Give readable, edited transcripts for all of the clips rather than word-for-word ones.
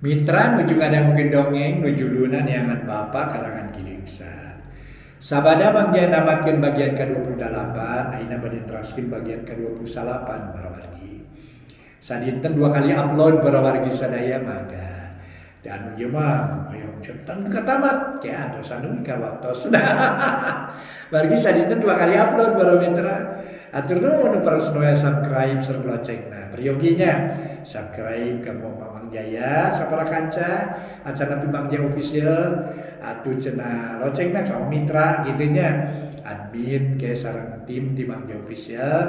Mitra nuju ngadangukeun dongeng nu judulna Neangan Bapa karangan Ki Leuksa. Sabada Mang Jaya namatkeun bagian ka-28, ayeuna bade neraskeun bagian ka-29 para wargi. Sadinten dua kali upload para wargi sadaya mangga. Da anu ieu mah hoyong ceunten ka tamat ke antosan we ka waktosna. Wargi sadinten dua kali upload para mitra. Atur nuhun nu paras noel subscribe sareng loncengna. Peryogi nya subscribe ka Mamang Jaya sapara kanca atanapi Mang Jaya official atuh cenah loncengna ka mitra kitu nya. Admin ke sareng tim ti Mang Jaya official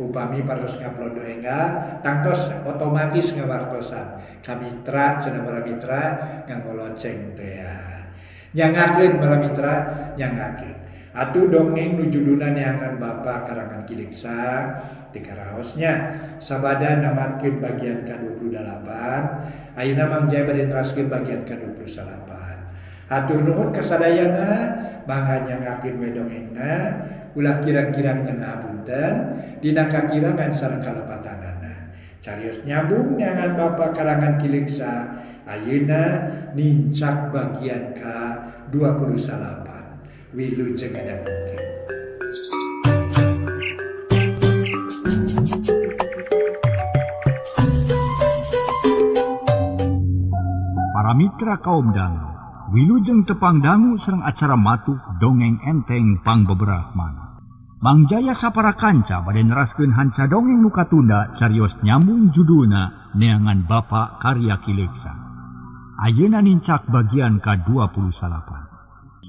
upami parantos ngupload nu enggal tangtos otomatis ngawartosan ka mitra cenah para mitra nganggo lonceng tea. Nyangakeun para mitra nyangakeun. Atuh dongeng nu judulna Neangan Bapa karangan Ki Leuksa teu karaos nya. Sabada namatkeun bagian ka 28, ayeuna Mang Jaya bade neraskeun bagian ka 29. Hatur nuhun ka sadayana, mangga nyangakeun we dongengna, ulah kirang-kirang nya ngahapunten dina kakirangan sareng kalepatanana. Carios nyambung Neangan Bapa karangan Ki Leuksa ayeuna nincak bagian ka 29. Wilujeng ngadangukeun. Para mitra kaum dangu, wilujeng tepang dangu sareng acara matuk dongeng enteng pangbeberah manah. Mang Jaya sapara kanca bade neraskeun hanca dongeng nu katunda carios nyambung judulna Neangan Bapa karya Ki Leuksa. Ayeuna nincak bagian ka-29.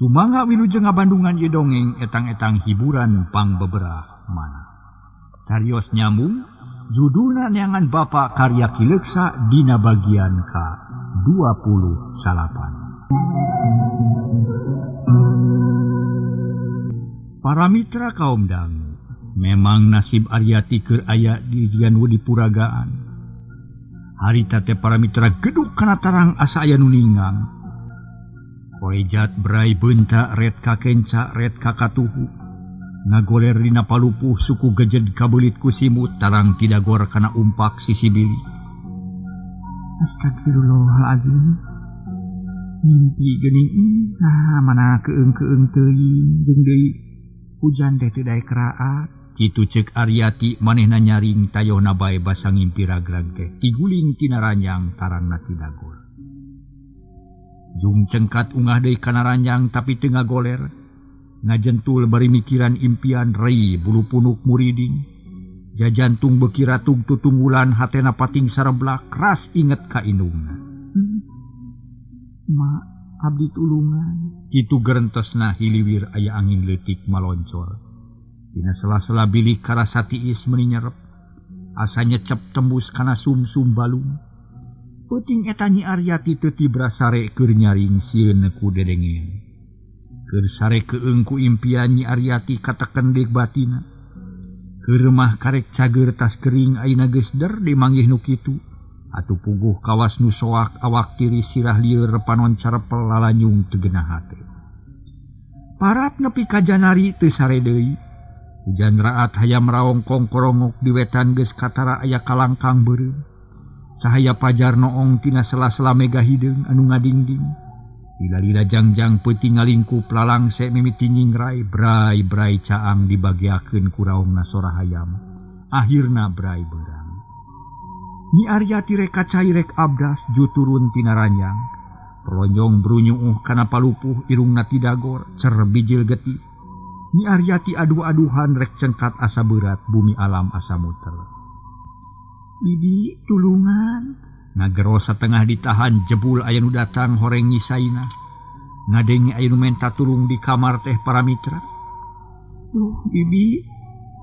Sumangga wilujeng ngabandungan ieu dongeng etang-etang hiburan pangbeberah manah. Carios nyambung judulna Neangan Bapa karya Ki Leuksa dina bagian ka-29. Para mitra kaum dangu, memang nasib Aryati keur aya di jian wedi puragaan. Harita teh para mitra geduk kana tarang asa aya nu ninggang. Korejat berai beunta ret kakenca ret kakatuhu. Ngagoler dina palupuh suku gejed kabeulit ku simut tarang tidagor kana umpak sisi bilik. Astagfirullahalazim. Mimpi geuning nah mana keung-keung teuing jeung deui hujan teh teu daek raat. Kitu ceuk Aryati manehna nyaring tayohna bae basa ngimpi ragrag teh tiguling tina ranjang tarangna tidagor. Jung cengkat ungah deui kana ranjang tapi teu ngagoler. Ngajentul bari mikiran impian rei bulu punuk muriding. Jajantung beuki ratug tutunggulan hatena pating sareblak keras inget ka indungna. Ma abdi tulungan. Kitu gerentesna hiliwir aya angin leutik maloncor. Dina sela-sela bilik karasa tiis meuni nyerep. Asa nyecep tembus kana sumsum balung. Peuting eta Nyi Aryati teu tibra sare keur nyaring sieun ku dedengean. Keur sare keung ku impian Nyi Aryati kateken deuk batina. Keur mah karek cager tas kering ayeuna geus der dimanggih nu kitu. Atuh puguh kawas nu soak awak tiris sirah lieur panon carepel lalanyung teu genah hate. Parat nepi ka janari teu sare deui. Hujan raat hayam raong kongkorongok di wetan geus katara aya kalangkang beureum. Cahaya pajar noong tina sela-sela mega hideung anu ngadingding. Lila-lila jangjang peuting ngalingkup lalangse mimiti nyingrai brai-brai caang dibageakeun ku raongna sora hayam. Akhirna brai beurang. Nyi Aryati rek kacai rek abdas ju turun tina ranjang. Rolonjong brunyuuh kana palupuh irungna tidagor cer bijil getih. Nyi Aryati adu-aduhan rek cengkat asa berat bumi alam asa muter. Bibi tulungan. Ngagero satengah ditahan jebul aya nu datang horeng Nyi Sainah. Ngadenge aya nu menta tulung di kamar teh para mitra. Duh bibi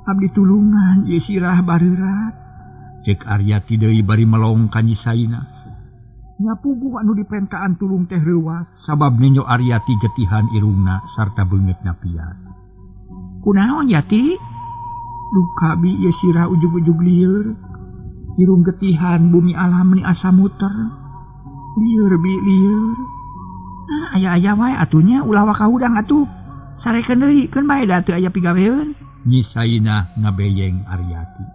abdi tulungan ieu sirah bareurat. Cek Aryati deui bari melong ka Nyi Sainah. Nya puguh anu dipentaan tulung teh reuwas sabab nenjo Aryati getihan irungna sarta beungeutna pias. Kunaon Yati? Duh kabi ieu sirah ujug-ujug lieur. Irung getihan bumi alam meni asa muter. Lieur bi lieur. Ah, aya-aya wae atunya ulah waka hudang atuh. Sarekeun deui keun bae da teu aya pigaweun. Nyi Sainah ngabeyeng Aryati.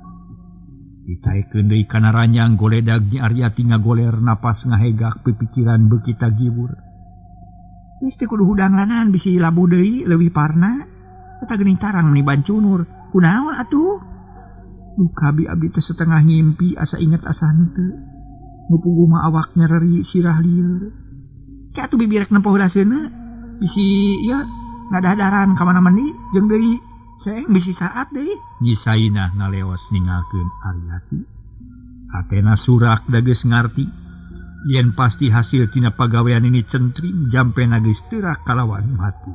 Ditaekeun deui kana ranjang goledag Nyi Aryati ngagoler napas ngahegak pipikiran beuki tagiwur. Geus teu kudu hudang lanan bisi labuh deui leuwih parna. Eta geuning tarang meni bancunur. Kunaon atuh? Duh kabi abdi teh setengah ngimpi asa inget asa henteu. Nu puguh mah awak nyereri sirah lieur. Ke atuh bibi rek nempo heula seuneu. Bisi ieu ngadahdaran ka mana-mani jeung deui seeng bisi saat deui. Nyi Sainah ngaleos ninggalkeun Aryati. Hatena surak da geus ngarti yen pasti hasil tina pagawean ini centring jampena geus teurak kalawan mati.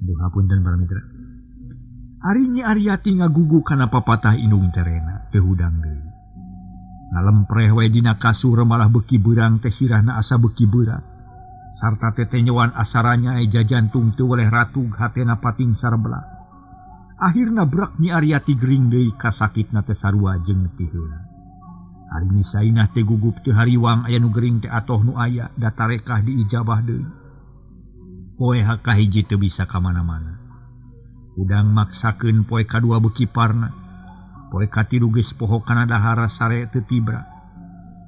Aduh hapunten para mitra. Ari Nyi Aryati ngagugu kana papatah indung terena teu hudang deui. Ngalempreh we dina kasur malah beuki beurang teh sirahna asa beuki beurang. Sarta tetenyoan asaranya eja jantung teu weleh ratug hatena pating sarbelah. Akhirna brak Nyi Aryati gering deui kasakitna teh sarua jeung ti heula. Ari Nyi Sainah teh gugup teu hariwang aya nu gering teh atoh nu aya da tarekah diijabah deui. Poe kahiji teu bisa ka mana-mana. Udang maksakeun poe kadua beuki parna. Poe katilu geus poho kana dahara sare teu tibra.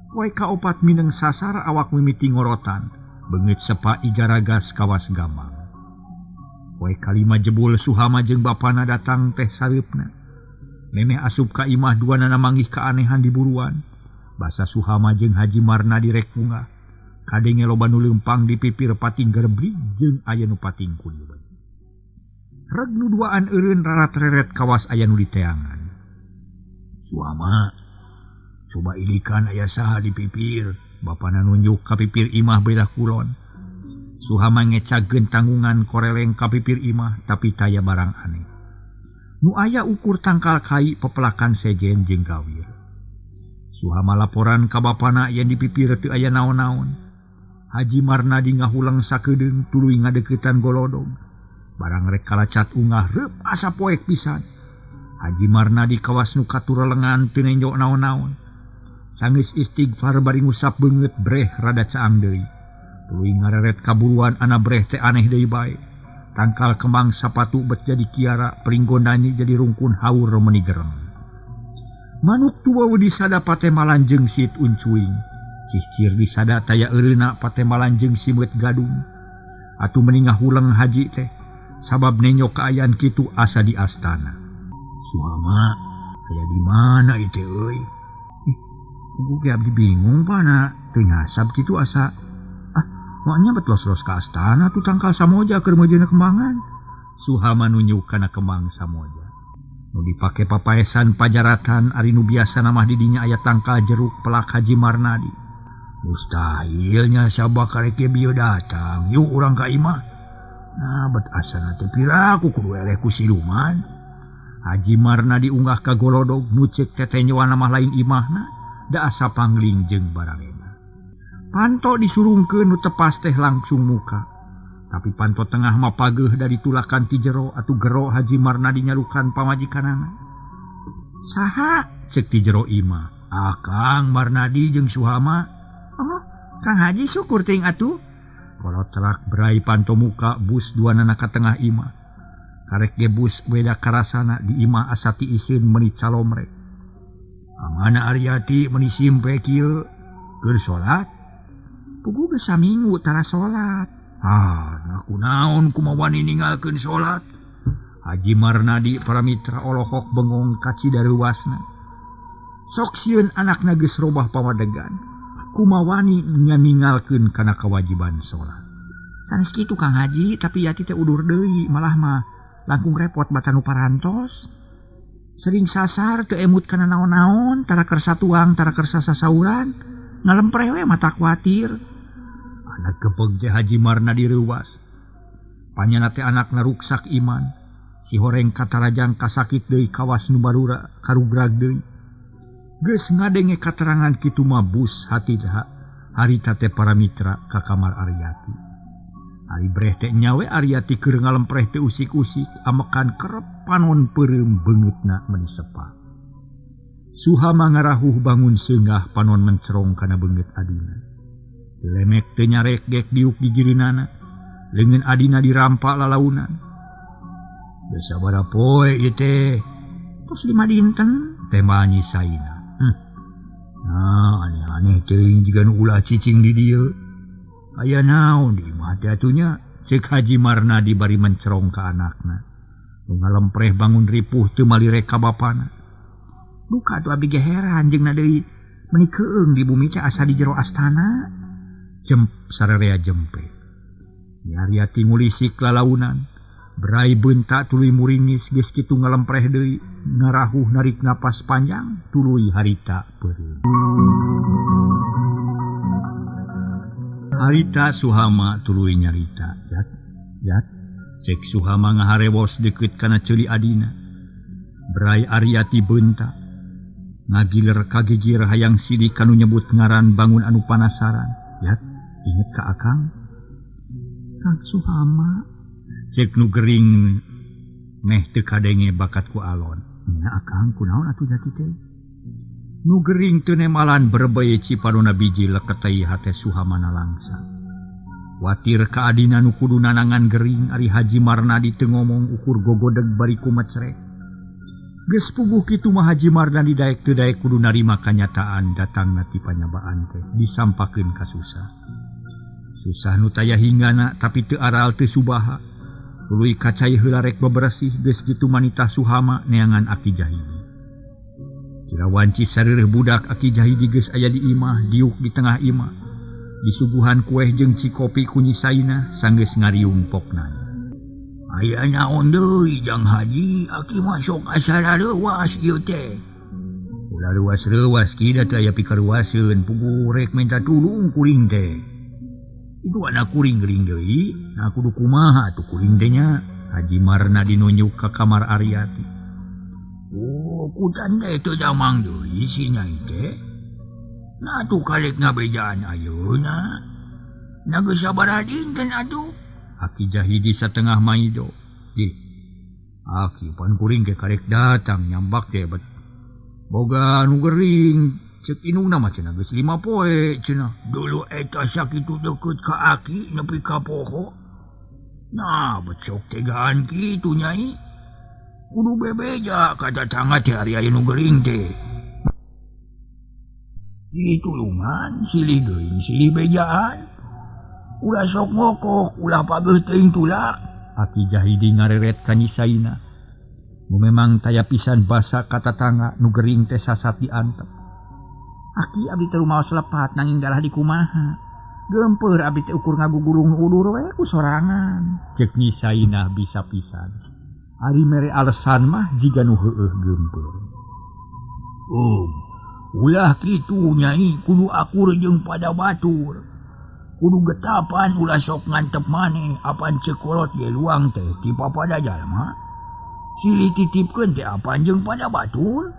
Poe kaopat mineng sasar awak mimiti ngorotan. Beungeut sepa igaragas kawas gamang. Poe kalima jebul Suhama jeung bapana datang teh sareupna. Memeh asup ka imah duanana manggih keanehan di buruan. Basa Suhama jeung Haji Marnadi rek bungah. Kadenge loba nu leumpang di pipir pating gerbrig jeung aya nu pating kuliweun. Reg nu duaan eureun rarat-reret kawas aya nu diteangan. Suhama, coba ilikan aya saha di pipir. Bapana nunjuk ka pipir imah belah kulon. Suhama ngecageun tanggungan koreleng ka pipir imah tapi taya barang aneh. Nu aya ukur tangkal kai pepelakan sejen jeung gawir. Suhama laporan ka bapana yen di pipir teu aya naon-naon. Haji Marnadi ngahuleng sakedeung tuluy ngadeuketan golodog. Barang rek kalacat ungah reup asa poek pisan. Haji Marnadi kawas nu katurelengan teu nenjo naon-naon. Sanggeus istighfar bari ngusap beungeut breh rada caang deui. Tuluy ngareret kaburuan ana breh teh aneh deui bae. Tangkal kembang sapatu bet jadi kiara, pringgondani jadi rungkun haur meuni gereng. Manuk tua disada patemalan jeung sit uncuing. Cicir disada taya eureuna patemalan jeung simeut gadung. Atuh meni ngahuleng haji teh sabab nenyo kaayaan kitu asa di astana. Suhama, aya di mana ieu teh euy? Puguh ge abdi bingung pana teu nyasab kitu asa. Ah, moalnya bet los-los ka astana tuh tangkal samoja keur meujeuhna kembangan. Suhama nunjuk kana kembang samoja. Nu dipake papaesan pajaratan ari nu biasana mah di dinya aya tangkal jeruk pelak Haji Marnadi. Mustahilnya sabak karek bieu datang. Yuk urang ka imah. Nah, bet asana teh piraku kudu eleh ku siluman. Haji Marnadi unggah ka golodog nu ceuk tetenyoan mah lain imahna. Da asa pangling jeung baralena. Panto disurungkeun nu tepas teh langsung muka. Tapi panto tengah mah pageuh dari tulakan ti jero atuh gero Haji Marnadi nyarukan pamajikanana. Saha? Ceuk ti jero imah. Akang Marnadi jeung Suhama. Oh, Kang Haji syukur teuing atuh. Kolotrak berai panto muka bus duanana ka tengah imah. Karek ge bus beda karasana di imah asa tiiseun meuni calomrek. Amana Aryati meuni simpe kieu keur salat. Puguh geus saminggu tara salat. Ah, nah kunaon kumaha wani ninggalkeun salat. Haji Marnadi para mitra olohok bengong kaci dareuwasna. Sok sieun anakna geus robah pamadegan. Kumaha wani ninggalkeun kana kewajiban salat. Sanes kitu Kang Haji, tapi Yati teh udur deui malah mah langkung repot batan nu parantos. Sering sasar teu emut kana naon-naon, tara kersa tuang, tara kersa sasauran, ngalempreh we mata kuatir. Anak gepeg teh Haji Marnadi reuwas. Panyana teh anakna ruksak iman. Si horeng katarajang kasakit deui kawas nu barura karugrag deui. Geus ngadenge katerangan kitu mah bus hati harita teh para mitra ka kamar Aryati. Ari breh teh nyawe Aryati keur ngalempreh teh usik-usik amekan kerep panon peureum beungeutna meuni sepa. Suhama ngarahuh bangun seungah panon mencerong kana beungeut adina. Lemek teu nyarek gek diuk di jirinana. Leungeun adina dirampak lalaunan. Geus sabaraha poe ieu teh? Tos 5 dinten. Tema Nyi Saina. Nah, aneh-aneh teuing jiga nu ulah cicing di dieu. Aya naon di imah teh atuh nya? Ceuk Haji Marnadi bari mencerong ka anakna. Nu ngalempreh bangun ripuh teu malirek ka bapana. Duka atuh abi ge heran jeung na deui meuni keung di bumi teh asa di jero astana. Jem sararea jempe. Nyi Aryati ngulisik lalaunan. Berai beunta tuluy muringis geus kitu ngalempreh deui ngarahuh narik napas panjang tuluy harita peureum. Harita Suhama tuluy nyarita. Yat, yat, cek Suhama ngaharewos deukeut kana ceuli adina. Berai Aryati beunta. Ngagiler kagigir hayang sidik kanu nyebut ngaran bangun anu panasaran. Yat, inget ka akang? Kang Suhama. Cek nu gering meh teu kadenge bakat ku alon. Nya akang kunaon atuh jati teh? Nu gering teu nemalan berbei cipadona biji leketei hate Suhama nalangsa. Watir ka adina nu kudu nanangan gering ari Haji Marnadi teu ngomong ukur gogodeg bari kumecrek. Geus puguh kitu mah Haji Marnadi daek teu daek kudu narima kanyataan datangna ti panyabaan teh disampakeun ka susah. Susah nu taya hinggana tapi teu aral teu subaha. Tuluy kacai heula rek beberesih geus kitu manitah Suhama neangan Aki Jahidi. Kira wanci sareureuh budak Aki Jahidi geus aya di imah, diuk di tengah imah. Disuguhan kueh jeung cikopi ku Nyi Saina sanggeus ngariung pokna. Aya naon deui Jang Haji, aki mah sok asa rareuwas ieu teh. Ulah reuwas-reuwas ki da teu aya pikaruaseun puguh rek minta tulung kuring teh. Itu anak kuring gering deui, nah kudu kumaha atuh kuring teh nya? Haji Marnadi nunjuk ka kamar Aryati. Oh, kutan teh teu damang deui si nyai teh. Nah atuh karek ngabejaan ayeuna. Nah geus sabaraha dinten atuh? Aki Jahidi satengah maido. Dih, aki pan kuring ge karek datang nyambak teh bet. Boga nu gering. Cek inungna mah cenah geus 5 poe cenah. Dulu eta sakitu deukeut ka aki nepi ka poho. Nah, becok tegaan kitu nyai. Kudu bebeja ka tatangga teh ari aya nu gering teh. Ditulungan silih geuing silih bejaan. Ulah sok ngokok, ulah pageuh teuing tulak. Aki Jahidi ngareret ka Nyi Saina. Nu memang taya pisan basa ka tatangga nu gering teh sasat diantep. Aki abdi teh rumaos lepat nanging dalah di kumaha. Geumpeur abdi teh ukur ngagugulung udur we ku sorangan. Ceuk Nyi Saina bisa pisan. Ari mere alesan mah jiga nu heueuh geumpeur. Ulah kitu nyai kudu akur jeung pada batur. Kudu getapan ulah sok ngantep maneh apan ceuk kolot ge luang teh ti papada jalma. Silih titipkeun teh apan jeung pada batur.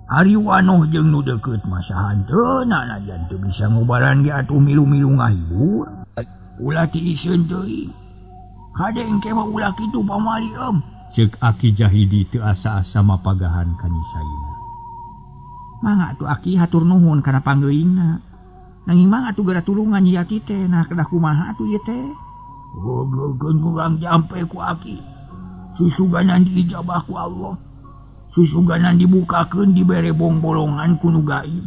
Ari wanoh jeung nu deukeut mah sahanteuna najan teu bisa ngubaran ge atuh milu-milu ngahibur. Ulah tiiseun teuing. Kade engke mah ulah kitu pamali em. Ceuk Aki Jahidi teu asa-asa mapagahan ka Nyi Saina. Mangga atuh Aki hatur nuhun kana panggeuingna. Nanging mangga atuh geura tulungan Nyi Yati teh, nah kedah kumaha atuh ieu teh? Gogogeun urang jampe ku Aki. Susuganan diijabah ku Allah. Susuganan dibukakeun dibere bongbolongan ku nu gaib.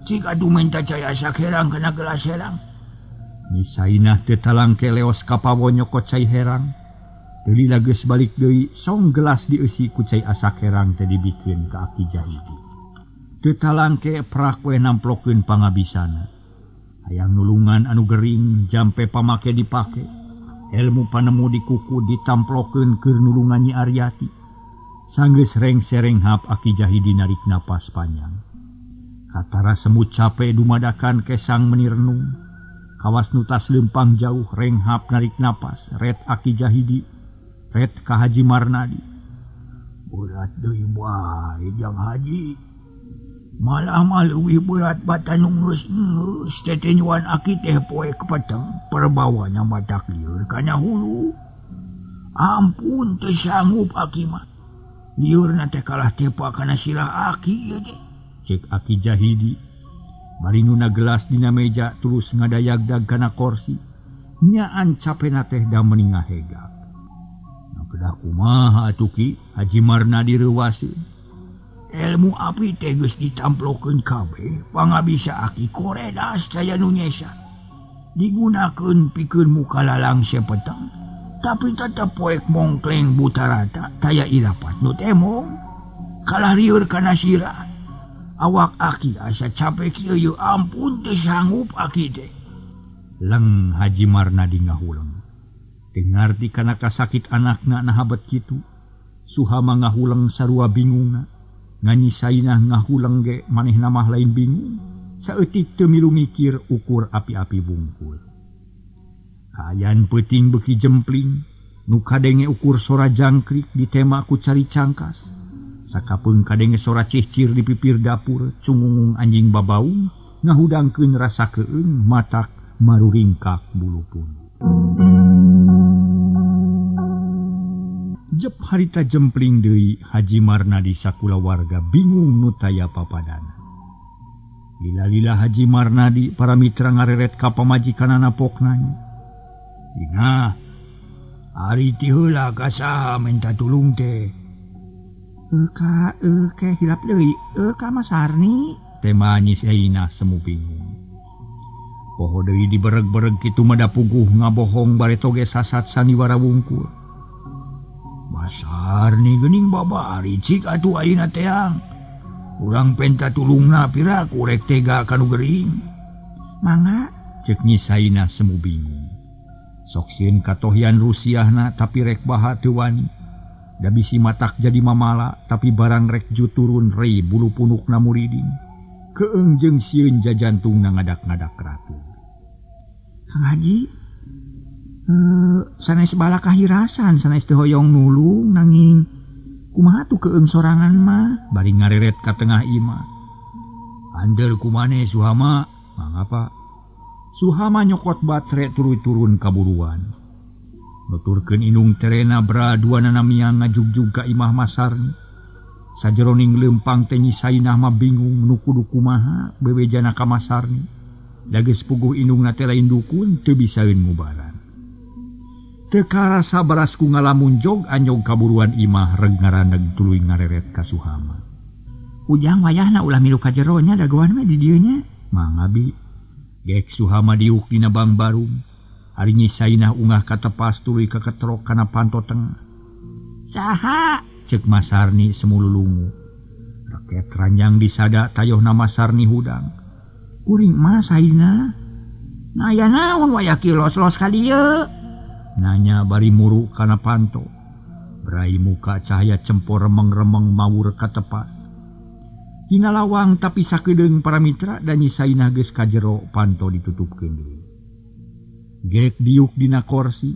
Cik atuh minta cai asak herang kana gelas herang. Nyi Sainah teu talangke leos ka pawon nyokot cai herang. Teu lila geus balik deui song gelas dieusi ku cai asak herang teh dibikeun ka Aki Jahidi. Teu talangke prak we namplokeun pangabisana. Hayang nulungan anu gering jampe pamake dipake. Ilmu panemu dikuku ditamplokeun keur nulungan Nyi Aryati. Sanggeus reng-sereng hap Aki Jahidi narik napas panjang. Katara semut cape dumadakan kesang meni renung. Kawas nu tas leumpang jauh renghap narik napas ret Aki Jahidi ret ka Haji Marnadi. Berat deui bae Jang Haji. Malah mah leuwih berat batan nu geus tetenyuan aki teh poe kepeteng perbawana matak lieur kana hulu. Ampun teu sanggup aki mah. Liurna teh kalah tepa kana silah aki ieu teh. Cek Aki Jahidi. Bari nuna gelas dina meja terus ngadayagdag kana korsi. Nyaan capena teh da meuni ngahegak. Nah kedah kumaha atuh ki Haji Marnadi reuwaseun. Ilmu api teh geus ditamplokeun kabeh, pangabisa aki koredas daya nu nyesa. Digunakeun pikeun muka lalang sepeteng, tapi tetep poek mongkleng buta rata taya ilapat nu temong. Kalah rieur kana sirah. Awak aki asa capek kieu yeuh ampun teu sanggup aki teh. Leng Haji Marnadi ngahuleng. Teu ngarti kana kasakit anakna naha bet kitu. Suhama ngahuleng sarua bingungna. Nganyi Sainah ngahuleng ge manehna mah lain bingung. Saeutik teu milu mikir ukur api-api bungkul. Kaayaan peuting beuki jempling, nu kadenge ukur sora jangkrik ditema ku cari cangkas. Sakapeung kadenge sora cihcir di pipir dapur, cungungung anjing babaung ngahudangkeun rasa keung matak maruringkak bulu pun. Jep harita jempling deui Haji Marnadi sakulawarga bingung nu taya papadana. Lila-lila Haji Marnadi para mitra ngareret ka pamajikanana poknanya. Inah, ari ti heula ka saha minta tulung teh? Ka ke hilap deui, ka Mas Sarni. Tema Nyi Sainah semu bingung. Poho deui dibereg-bereg kitu mah da puguh ngabohong bareto ge sasat saniwara wungkul. Masarni geuning babari cik atuh ayeuna teang. Urang penta tulungna pira kurek tega ka nu gering. Mangga ceuk Nyi Sainah semu bingung. Sok sieun katohian rusiahna tapi rek baha teu wani. Da bisi matak jadi mamala tapi barang rek ju turun rei bulu punukna muriding. Keung jeung sieun jajantungna ngadak-ngadak ratu. Kang Haji, sanes balakah hirasan sanes teu hoyong nulung nanging kumaha tuh keung sorangan mah bari ngareret ka tengah imah. Andel kumane Suhama? Mangapa? Suhama nyokot batre tuluy turun kaburuan. Nuturkeun indung terena bra duanana miang ngajugjug ka imah Masarni. Sajeroning leumpang teh Nyi Sainah mah bingung nu kudu kumaha bebejana ka Masarni. Da geus puguh indungna teh lain dukun teu bisaeun ngubaran. Teu karasa baras ku ngalamun jog anyog kaburuan imah reg ngaraneg tuluy ngareret ka Suhama. Ujang wayahna ulah milu ka jero nya dagoan we di dieu nya. Mangga bi. Gek Suhama diuk dina bangbarung. Ari Nyi Sainah ungah ka tepas tuluy kaketrok kana panto tengah. Saha? Ceuk Masarni semululungu. Reket ranjang disada tayohna Masarni hudang. Kuring mah Sainah. Nah aya naon wayah kieu los-los ka dieu? Nanya bari muru kana panto. Berai muka cahaya cempor remeng-remeng mawur ka tepas. Dina lawang tapi sakedeung para mitra dan Nyi Sainah geus ka jero panto ditutupkeun deui. Gek diuk dina korsi,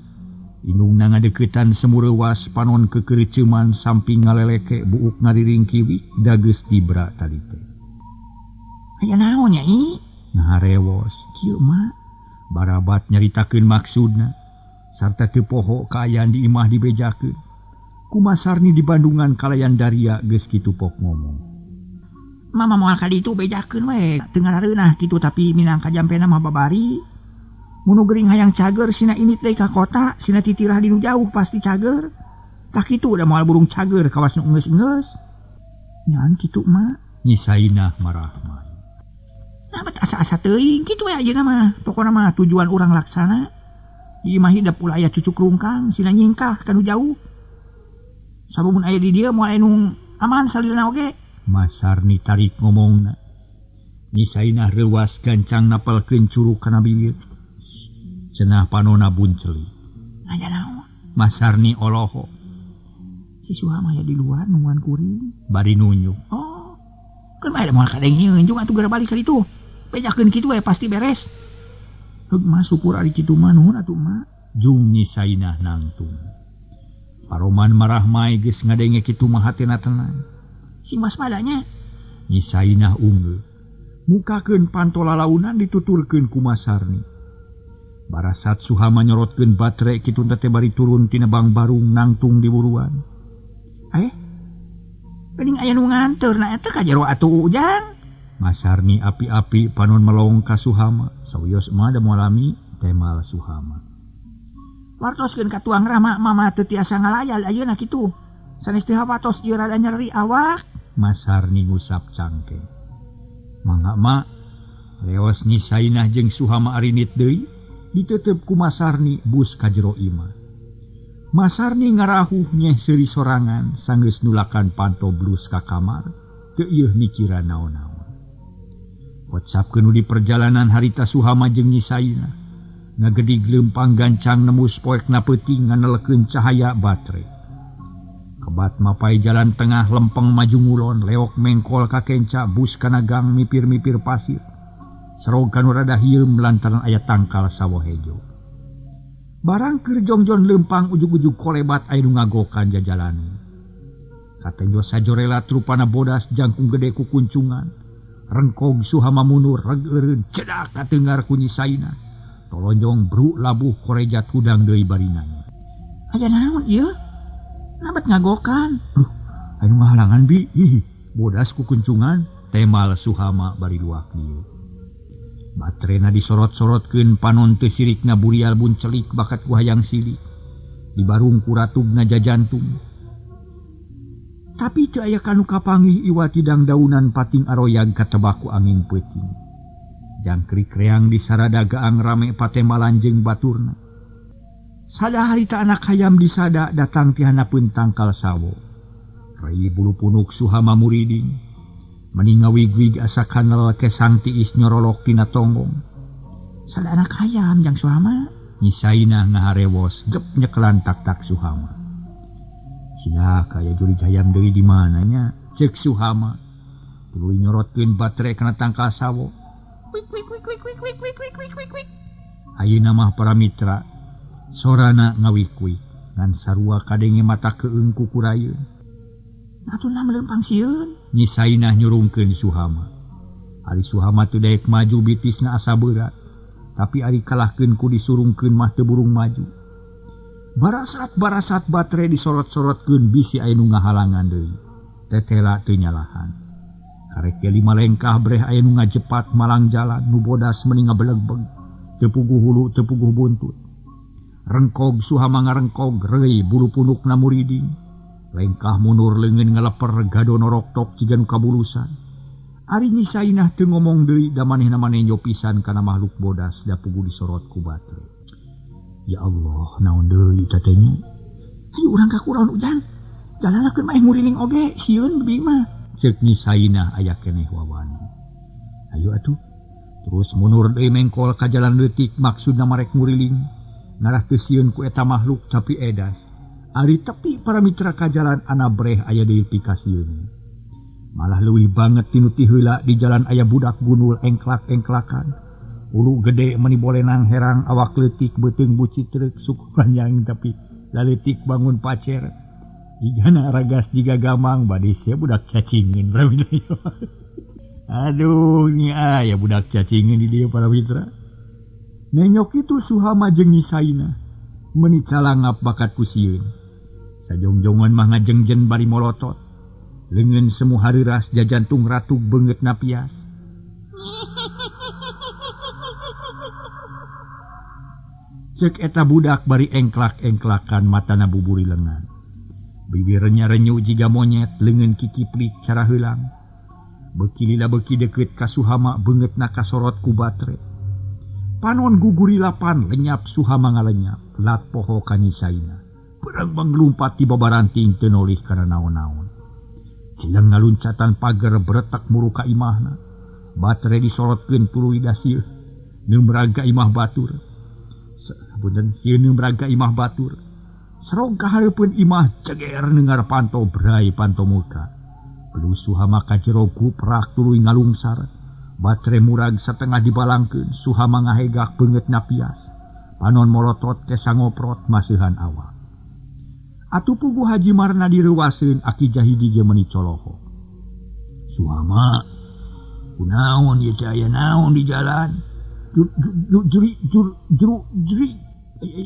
indungna ngadeuketan semureuwas panon kekeureuceuman samping ngaleleke buuk ngariring kiwi da geus tibra tadi teh. Aya naon nya i? Ngaharewos kieu mah barabat nyaritakeun maksudna. Sarta teu poho kaayaan di imah dibejakeun. Kumasarni di Bandungan kalayan daria geus kitu pok ngomong. Mama moal ka ditu bejakeun we, teu ngarareunah kitu tapi minangka jampena mah babari. Mun gering hayang cager sina init deui ka kota, sina titirah di nu jauh pasti cager. Tah kitu da moal burung cager kawas nu enggeus-enggeus. Nyan kitu mah. Nyi Sainah marahmai. Nah bet asa-asa teuing kitu we ayeuna mah. Pokona mah tujuan urang laksana. Di imah hidep ulah aya cucuk rungkang, sina nyingkah ka nu jauh. Sabumun aya di dieu moal aya nu aman salilna oge. Masarni tarik ngomongna. Nyi Sainah reuwas gancang napelkeun curug kana bibir. Cenah panona bunceli. Nanya naon? Masarni oloho. Si Suhama aya di luar nungguan kuring. Bari nunjuk. Oh. Keun bae moal kadengieun jeung atuh geura balik ka ditu. Bejakeun kitu we pasti beres. Heug mah syukur ari kitu mah nuhun atuh mah. Jung Nyi Sainah nangtung. Paroman marahmai geus ngadenge kitu mah hatena tenang. Sing waspadanya. Nyi Sainah unggeuh. Mukakeun panto lalaunan dituturkeun ku Masarni. Barasat Suhama nyorotkeun batre kitu teh bari turun tina bangbarung nangtung di buruan. Geuning aya nu nganteur na eta ka jero atuh Ujang. Masarni api-api panon melong ka Suhama. Sawios mah da moal lami temal Suhama. Wartoskeun ka tuang Rama mama teu tiasa ngalayal ayeuna kitu. Sanes teu hawatos ieu rada nyeri awak. Masarni ngusap cangkeng. Mangga mak leos Nyi Sainah jeung Suhama arinit deui ditetep ku Masarni bus ka jero imah. Masarni ngarahuh nyeh seuri sorangan sanggeus nulakan panto blus ka kamar teu ieuh mikiran naon-naon. Whatsappkeun nu di perjalanan harita Suhama jeung Nyi Sainah ngagedig leumpang gancang nembus poekna peuting nganelekeun cahaya batre. Kebat mapai jalan tengah lempeng maju ngulon leok mengkol ka kenca bus kana gang mipir-mipir pasir. Serog kanu rada hieum lantaran aya tangkal sawo hejo. Barang keur jongjon leumpang ujug-ujug kolebat aya nu ngagokan jajalanan. Katenjo sajorelat rupana bodas jangkung gede ku kuncungan. Rengkog Suhama mundur reg eureun cedak katengar ku Nyi Sainah. Tolonjong bruk labuh korejat hudang deui bari nanya. Aya naon ieu? Nabat ngagokan. Duh, anu ngahalangan bi. Ih, bodas ku kuncungan temal Suhama bari luak dieu. Baterena disorot-sorotkeun panon teu sirikna burial buncelik bakat ku hayang silik. Dibarung ku ratugna jajantung. Tapi teu aya kanu kapanggih iwa tidang daunan pating aroyag katebak ku angin peuting. Jangkrik reang di sarada gaang rame patembalan jeung baturna. Sada harita anak hayam disada datang ti handapeun tangkal sawo. Rei bulu punuk Suhama muriding. Meni ngawig-wig asa kanal kesang tiis nyorolok tina tonggong. Sada anak hayam jang Suhama. Nyi Sainah ngaharewos gep nyekelan tak-tak Suhama. Cilaka aya jurig hayam deui di mananya? Ceuk Suhama. Tuluy nyorotkeun batere kana tangkal sawo. Wik wik wik wik wik wik wik wik wik wik. Ayeuna mah para mitra sorana ngawik-wik ngan sarua kadenge mata keung ku kurayeun. Atuna melempang sieun. Nyi Sainah nyurungkeun Suhama. Ari Suhama teu daek maju bitisna asa berat, tapi ari kalahkeun ku disurungkeun mah teu burung maju. Barasat-barasat batere disorot-sorotkeun bisi aya nu ngahalangan deui. Tetela teu nyalahan. Karek ge lima lengkah breh aya nu ngajepat malang jalan nu bodas meni ngabelegbeg. Teu puguh hulu teu puguh buntut. Rengkog Suhama ngarengkog reuy bulu punukna muriding. Lengkah mundur leungeun ngaleper gado noroktok jiga nu kabulusan. Ari Nyi Sainah teu ngomong deui da manehna manenjo pisan kana makhluk bodas da puguh disorot ku batere. Ya Allah, naon deui teh nya? Hayu urang ka kuraon ujang. Jalanakeun mah nguriling oge sieun bibi mah. Ceuk Nyi Sainah aya keneh wawani. Hayu atuh. Terus mundur deui mengkol ka jalan leutik maksudna marek nguriling. Ngarah teu sieun ku eta makhluk tapi edas. Ari tepi para mitra ka jalan ana breh aya deui pikasieun. Malah leuwih banget tinu ti heula di jalan aya budak gunul engklak-engklakan. Ulu gede meni bolenang herang awak leutik beuteung bucitreuk suku panjang tapi laleutik bangun pacer. Igana ragas jiga gamang bade sia budak cacingin para mitra. Aduh nya aya budak cacingin di dieu para mitra. Nenyok itu Suhama jeung Nyi Sainah meni calangap bakat ku sieun. Sajongjongan mah ngajengjen bari molotot. Leungeun semu hareuras jajantung ratug beungeut napias. Ceuk eta budak bari engklak-engklakan matana buburi lengan. Bibirnya renyu jiga monyet, leungeun kikiplik cara heulang. Beuki lila beuki deukeut ka Suhama beungeutna kasorot ku batre. Panon guguri lapan lenyap Suhama ngalenyap, lat poho ka Nyi Sainah. Perang banglumpat ti babaranting teu nolih kana naon-naon. Cileng ngaluncatan pager beretak muru ka imahna. Batere disorotkeun tuluy dasieun. Neumrag ka imah batur. Punten sieun neumrag ka imah batur. Serog ka hareupeun imah ceger nengar panto brai panto muka. Pelus Suhama ka jero guprak tuluy ngalungsar. Batere murag satengah dibalangkeun, Suhama ngahegak beungeutna pias. Panon molotot ke sangoprot maseuhan awak. Atuh puguh Haji Marna direuwaseun Aki Jahidi ge meuni coloho. Suhama, kunaon ieu teh aya naon di jalan? Jurik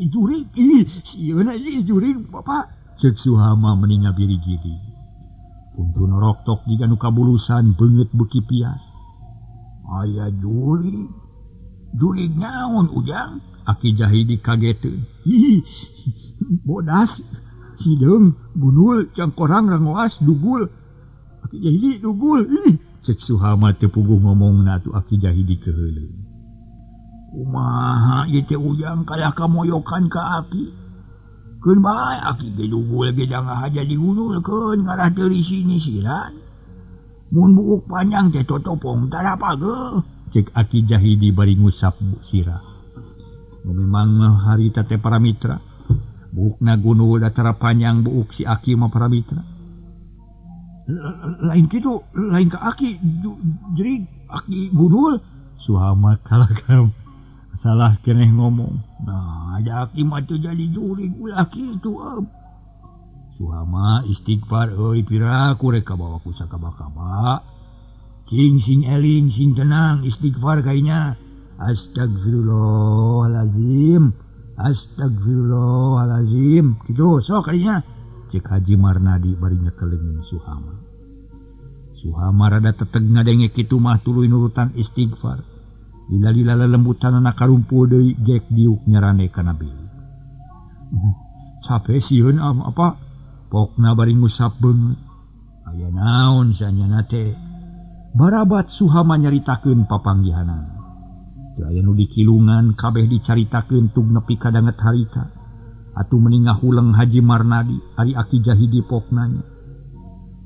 jurik ih sieun ieu jurik Bapak. Ceuk Suhama meni ngabiri-giri. Kuntu noroktok jiga nu kabulusan beungeut beuki pias. Aya jurik. Jurik naon ujang? Aki Jahidi kageteun. Ih, bodas. Hideung, gunul, cangkorang, rangoas, dugul. Aki Jahidi dugul ih cek Suhama teu puguh ngomongna atuh Aki Jahidi keheuleuh. Kumaha ieu teh Ujang kalah kamoyokan ka aki. Keun bae aki ge dugul ge jangan haja digunulkeun ngarah teu risi-nyisiran. Mun buuk panjang teh totopong tara pageuh. Cek Aki Jahidi bari ngusap sirah. Nu memang harita teh para mitra. Buukna gunul datara panjang buuk si Aki mah para mitra. Lain kitu, lain ka Aki jerig Aki gunul. Suhama kalah salah keneh ngomong. Nah, ada Aki mah teu jadi jurig ulah kitu. Suhama istighfar euy piraku rek kabawa ku sakaba-kaba. Cing sing eling sing tenang istighfar kainya. Astagfirullahalazim. Astagfirullahalazim. Kitu sok kainya. Cek Haji Marnadi bari nyekelengin Suhama. Suhama rada teteg ngadenge kitu mah tuluy nurutan istighfar. Lila-lila lelembutanana karumpul deui gek diuk nyarane kana bilik. Capek sieun apa? Pokna bari ngusap beungeut. Aya naon sanyana teh? Barabat Suhama nyaritakeun papanggihanan. Teu aya nu dikilungan kabeh dicaritakeun tug nepi ka danget harita. Atuh meni ngahuleng Haji Marnadi ari Aki Jahidi poknanya.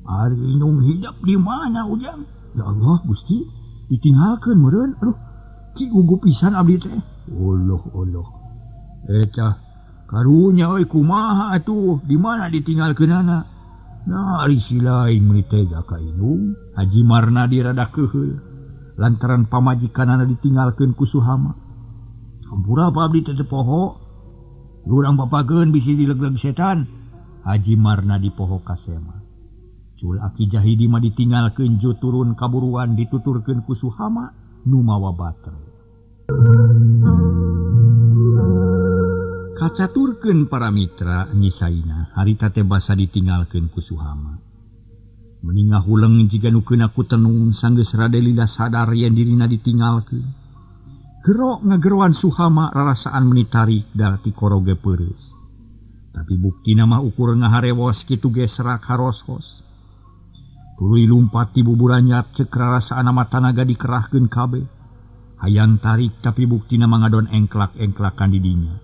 Ari inung hidep di mana Ujang? Ya Allah Gusti, ditinggalkeun meureun. Aduh, ki gugup pisan abdi teh. Allah Allah. Eta karunya euy kumaha atuh, di mana ditinggalkeunana? Nah, ari si lain meuni tega ka indung. Haji Marnadi rada keuheul lantaran pamajikanana ditinggalkeun ku Suhama. Hampura apa abdi teh teu poho. Urang bapakeun bisi dilegleg setan. Haji Marnadi poho ka sema. Cul Aki Jahidi mah ditinggalkeun ju turun kaburuan dituturkeun ku Suhama nu mawa baterai. Kacaturkeun para mitra nyisaina harita teh basa ditinggalkeun ku Suhama. Meni ngahuleng jiga nu keuna ku tenung sanggeus rada lila sadar yen dirina ditinggalkeun. Gero ngageroan Suhama rarasaan meni tarik da ti koroge peureus. Tapi buktina mah ukur ngaharewos kitu ge serak haroshos. Tuluy lumpat ti buburanyat ceuk rarasaan mah tanaga dikerahkeun kabeh. Hayang tarik tapi buktina mah ngadon engklak-engklakan di dinya.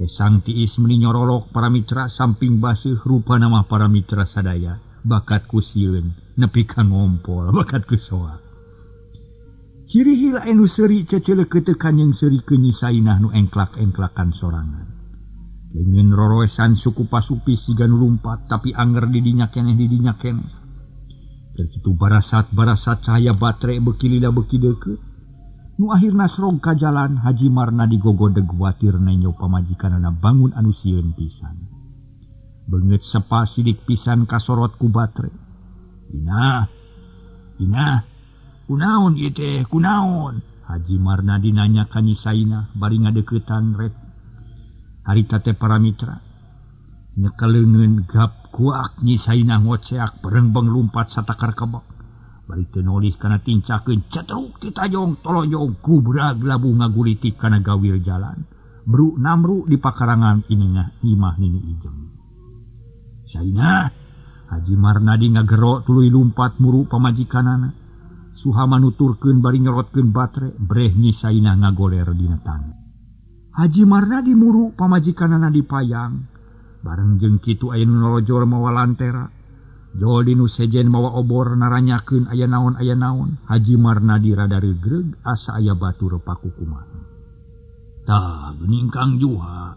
Kesang tiis meni nyorolok para mitra samping baseuh rupana mah para mitra sadaya bakat ku sieun nepi ka ngompol bakat ku soa. Ciri hila anu seuri ceceleuk teu kanyeung seuri keunyi sainah nu engklak-engklakan sorangan. Leungeun roroesan suku pasupis jiga nu lumpat tapi anger di dinya keneh di dinya keneh. Keur kitu barasat-barasat cahaya batere beuki lila beuki deukeut. Nu akhirna srog ka jalan Haji Marnadi gogodeg watir nenyo pamajikanana bangun anu sieun pisan. Beungeut sepa sidik pisan kasorot ku batre. Inah, Inah, kunaon ieu teh, kunaon? Haji Marnadi nanya ka Nyi Sainah bari ngadeuketan ret. Harita teh para mitra. Nyekeleungeun gap kuak Nyi Sainah ngoceak berengbeng lumpat satakar kebek. Bari teu nolih kana tincakeun cetruk ti tajong tolonjong kubrag labuh ngagulitik kana gawir jalan. Bru namru di pakarangan iningah imah Nini Ijeng. Sainah, Haji Marnadi ngagero tuluy lumpat muru pamajikanana. Suhama nuturkeun bari nyorotkeun batre, breh Nyi Sainah ngagoler dina tanah. Haji Marnadi muru pamajikanana dipayang. Bareng jeung kitu aya nu nolojor mawa lantera. Jol dinu sejen mawa obor naranyakeun aya naon aya naon. Haji Marnadi rada regreg asa aya batur pakukumaha. Tah geuning Kang Juha.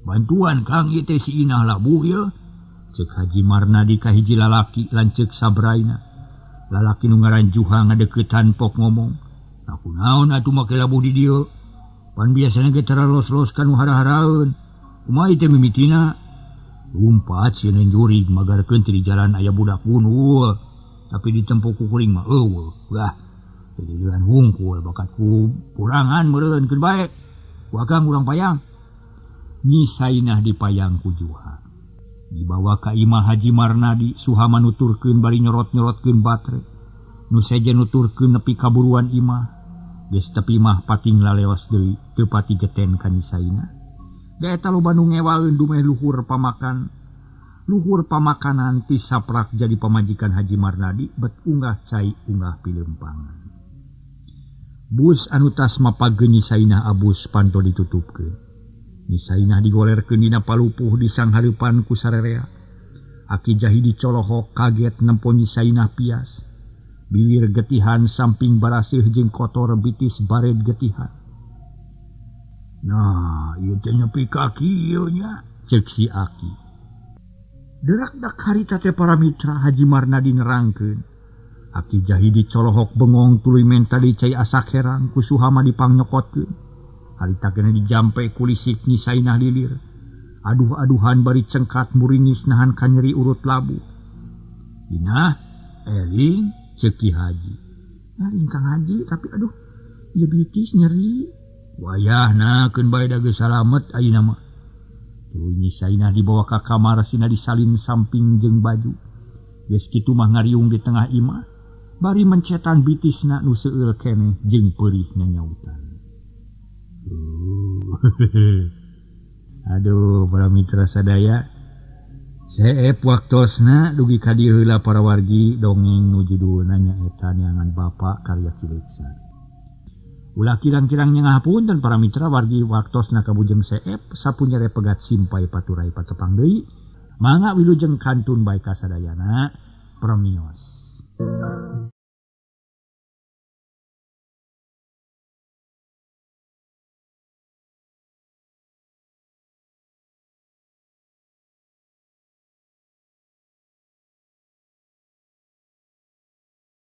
Bantuan Kang ieu teh si Inah labuh ye. Ceuk Haji Marnadi ka hiji lalaki lanceuk sabraina. Lalaki nu ngaran Juha ngadeuketan pok ngomong. Nah kunaon atuh make labuh di dieu? Pan biasana ge tara los-los ka nu hara-haraeun. Kumaha ieu teh mimitina? Lumpat sieun jurig magarkeun ti di jalan aya budak gunul. Tapi ditempo ku kuring mah eueuh. Wah, jalan hungkul bakat ku purangan meureun keun bae. Ku akang urang payang. Nyi Sainah dipayang ku Juha. Dibawa ka imah Haji Marnadi, Suhama nuturkeun bari nyorot-nyorotkeun batre. Nu sejen nuturkeun nepi kaburuan imah. Geus tepi mah pating laleos deui, teu pati geten ka Nyi Sainah. Da eta loba nu ngewaeun dumeh luhur pamakan. Luhur pamakanan ti saprak jadi pamajikan Haji Marnadi bet unggah cai unggah pilempangan. Bus anu tas mapageun Nyi Sainah abus panto ditutupkeun. Nyi Sainah digolerkeun dina palupuh di sanghareupan ku sarerea. Aki Jahidi colohok kaget nempo Nyi Sainah pias. Biwir getihan samping barasih jeung kotor bitis bared getihan. Nah, ieu teh nepi ka kieu nya, ceuk si Aki. Derak-dak harita teh para mitra Haji Marnadi nerangkeun. Aki Jahidi colohok bengong tuluy menta deui cai asak herang ku Suhama dipangnyokotkeun. Harita keneh dijampe ku lisik Nyi Sainah lilir. Aduh-aduhan bari cengkat muringis nahan kanyeri urut labu. Inah, eling, ceuk Ki Haji. Eling Kang Haji, tapi aduh, ieu bitis nyeri. Wayahna keun bae da geus salamet ayeuna mah. Tuluy Nyi Sainah dibawa ka kamar sina disalin samping jeung baju. Geus kitu mah ngariung di tengah imah, bari mencetan bitisna nu seueul keneh jeung peurih nyanyautan. Aduh, para mitra sadaya, seep waktosna dugi ka dieu heula para wargi dongeng nu judulna nyaeta Neangan Bapa karya Ki Leksa. Ulah kirang-kirang nyengahapunten para mitra wargi waktosna kabujeng seep sapunyere pegat simpai paturai patepang deui. Mangga wilujeng kantun bae kasadayana. Promios.